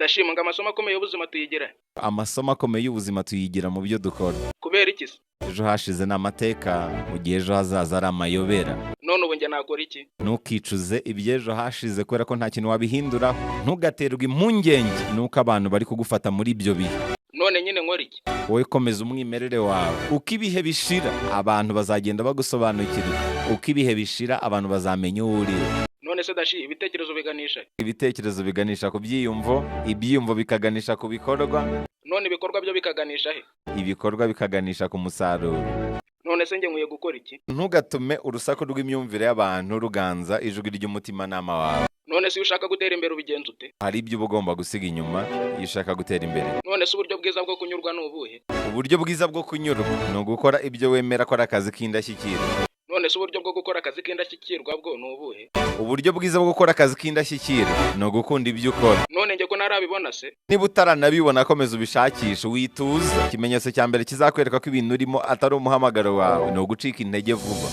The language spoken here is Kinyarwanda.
Ndashima ngo amasomo akomeye y'ubuzima tuyigira. Amasomo akomeye y'ubuzima tuyigira mu byo dukora. Kubera iki se? Ejo hashize ni amateka, mu gihe ejo hazaza ari amayobera. None ubu njye nakora iki? Ntukicuze iby'ejo hashize kubera ko nta kintu wabihinduraho. Ntugaterwe impungenge nuko abantu bari kugufata muri ibyo bihe. None nyine nkora iki? Wowe komeza umwimerere wawe. Uko ibihe bishira, abantu bazagenda bagusobanukirwa. Uko ibihe bishira, abantu bazamenya uwo uriwe. None se Dashi, ibitekerezo biganisha? Ibitekerezo biganisha ku byiyumvo, ibyiyumvo bikaganisha ku bikorwa. None ibikorwa byo bikaganisha he? Ibikorwa bikaganisha ku musaruro. None se njye nkwiye gukora iki? Ntugatume urusaku rw'imyumvire y'abantu ruganza ijwi ry'umutimanama wawe. None se iyo ushaka gutera imbere ubigenza ute? Hari ibyo uba ugomba gusiga inyuma iyo ushaka gutera imbere. None se uburyo bwiza bwo kunyurwa ni ubuhe? Uburyo bwiza bwo kunyurwa ni ugukora ibyo wemera ko ari akazi k'indashyikirwa. None se uburyo bwo gukora akazi k'indashyikirwa bwo ni ubuhe? Uburyo bwiza bwo gukora akazi k'indashyikirwa ni ugukunda ibyo ukora. None njye ko ntarabibona se? Niba utaranabibona, komeza ubishakishe, wituza. Ikimenyetso cya mbere kizakwereka ko ibintu urimo atari umuhamagaro wawe ni ugucika intege vuba.